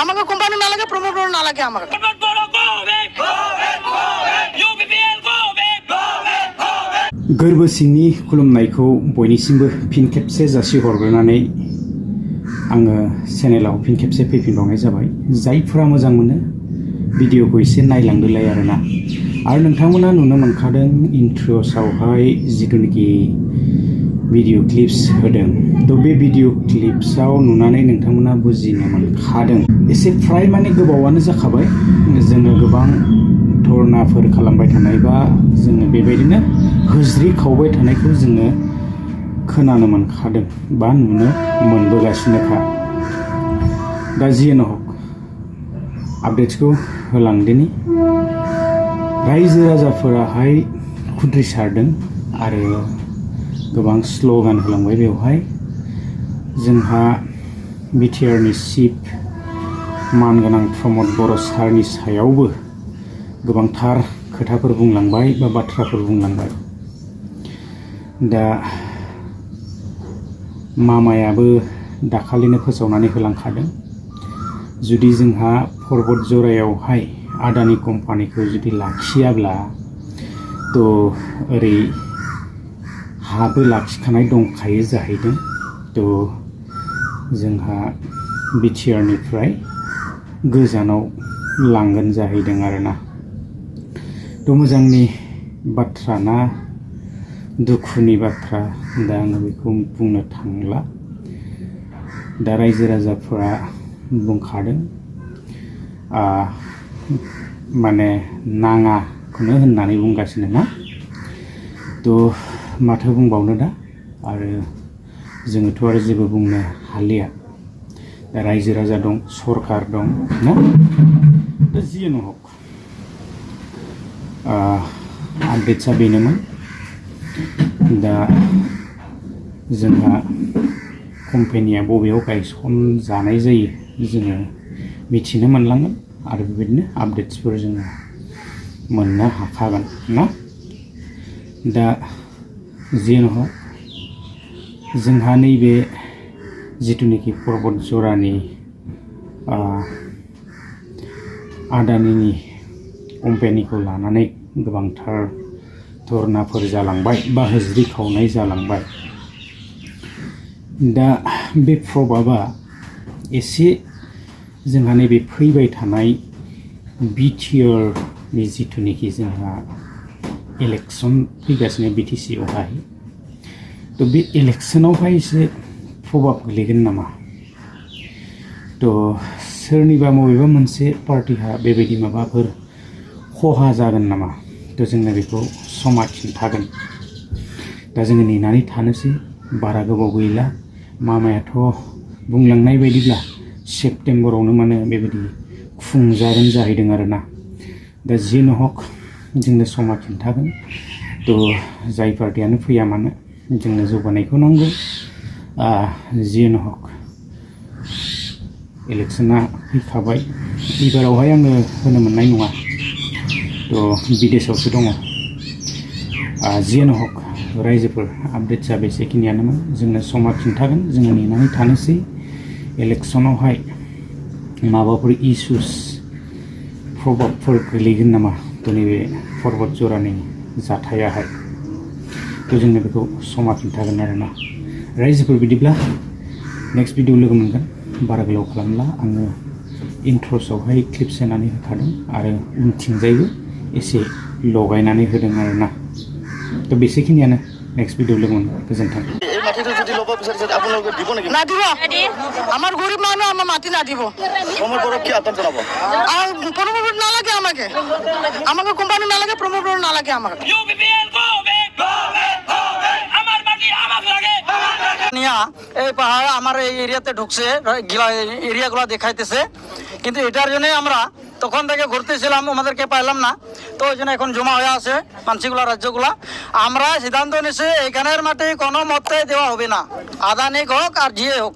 আমাকে কোম্পানি না লাগে প্রমোটার না লাগে আমাকে गोरबो सिंनि खुलुमनायखौ बयनिसिमबो फिन खेबसे जासिहरग्रोनानै आङो चेनेलाव फिन खेबसे फैफिनबावनाय जाबाय। जायफोरा मोजां मोनो भिडिअखौ एसे नायलांदोलाय आरोना। आरो नोंथांमोना नुनो मोनखादों इन्ट्र'सआवहाय जिथुनिखि भिडिअ क्लिप्स होदों। थ' बे भिडिअ क्लिप्सआव नुनानै नोंथांमोना बुजिनो मोनखादों। एसे फ्राय माने गोबावानो जाखाबाय जोङो गोबां धरनाफोर खालामबाय थानाय बा जोङो बेबायदिनो होज्रि खावबाय थानायखौ जोङो खोनानो मोनखादों बा नुनो मोनबोगासिनोखा। दा जियानो हक आपडेट्सखौ होलांदिनि। रायजो राजाफोराहाय खुद्रिसारदों आरो गोबां स्ल'गान होलांबाय बेवहाय। जोंहा बिटिआरनि चिफ मानगोनां प्रमद बर' सारनि सायावबो गोबांथार खोथाफोर बुंलांबाय बा बाथ्राफोर बुंलांबाय। दा मामायाबो दाखालिनो फोसावनानै होलांखादों जुदि जोंहा पर्बत जरायावहाय आदानि कम्पानिखौ जुदि लाखियाब्ला थ' ओरै हाबो लाखिखानाय दंखायो जाहैदों। थ' जोंहा बिटिआरनिफ्राय गोजानाव लांगोन जाहैदों आरोना। थ' मोजांनि बाथ्रा ना दुखुनि बाथ्रा दा आङो बेखौ बुंनो थांला। दा रायजो राजाफोरा बुंखादों माने नाङाखौनो होननानै बुंगासिनो ना। थ' माथो बुंबावनो दा आरो जोङोथ' आरो जेबो बुंनो हालिया। दा रायजो राजा दं, सरकार दं ना। दा जियानो हक आपडेट्सआ बेनोमोन। दा जोंहा कम्पानिया बबेयाव गायसनजानाय जायो जोङो मिथिनो मोनलांगोन आरो बेबायदिनो आपडेट्सफोर जोङो मोननो हाखागोन ना। दा जियानो हक जोंहा नैबे जिथुनिखि पर्बत जरानि आदानिनि कम्पानिखौ लानानै गोबांथार धरनाफोर जालांबाय बा होज्रि खावनाय जालांबाय। दा बे प्रभाबा एसे जोंहा नैबे फैबाय थानाय बिटिआरनि जिथुनिखि जोंहा इलेक्सन फैगासिनो बिटिसिआवहाय थ' बे इलेक्सनावहाय एसे प्रभाब गोलैगोन नामा। थ' सोरनिबा बबेबा मोनसे पार्टिहा बेबायदि माबाफोर खहा जागोन नामा। थ' जोंनो बेखौ समा खिन्थागोन। दा जोङो नेनानै थानोसै। बारा गोबाव गैला। मामायाथ' बुंलांनाय बायदिब्ला सेप्तेम्बरावनो माने बेबायदि खुंजागोन जाहैदों आरोना। दा जियानो हक जोंनो समा खिन्थागोन। थ' जाय पार्टियानो फैया मानो जोंनो जौगानायखौ नांगौ। जियानो हक इलेक्सना फैखाबाय। एबारावहाय आङो होनो मोननाय नङा। थ' बिदेशआवसो दङ। जियानो हक रायजोफोर आपडेट्सआ बेसेखिनियानोमोन। जोंनो समा खिन्थागोन। जोङो नेनानै थानोसै। इलेक्सनावहाय माबाफोर इसुस प्रभाबफोर गोलैगोन नामा थ' नैबे पर्बत जरानि जाथायाहाय। थ' जोंनो बेखौ समा खिन्थागोन आरोना। रायजोफोर बिदिब्ला नेक्स्ट भिडिअ लोगो मोनगोन। बारा गोलाव खालामला। आङो इन्ट्र'सआवहाय क्लिप सोनानै होखादों आरो उनथिंजायबो एसे लगायनानै होदों आरोना। थ' बेसेखिनियानो। नेक्स्ट भिडिअ लोगो मोनगोन। गोजोन्थों। আমার গরিব মানুষ আমার মাটি না দিব। প্রমোটার না লাগে আমাকে আমাকে কোম্পানি না লাগে প্রমোটার না লাগে আমাকে এই পাহাড় আমার এই এরিয়াতে ঢুকছে এরিয়াগুলো দেখাইতেছে কিন্তু এটার জন্য আমরা তখন থেকে ঘুরতেছিলাম আমাদেরকে পাইলাম না তো ওই জন্য এখন জমা হয়ে আছে মানসিগুলা রাজ্যগুলা আমরা সিদ্ধান্ত নিছি এখানের মাটি কোনো মতে দেওয়া হবে না আদানি হোক আর জিয়ে হোক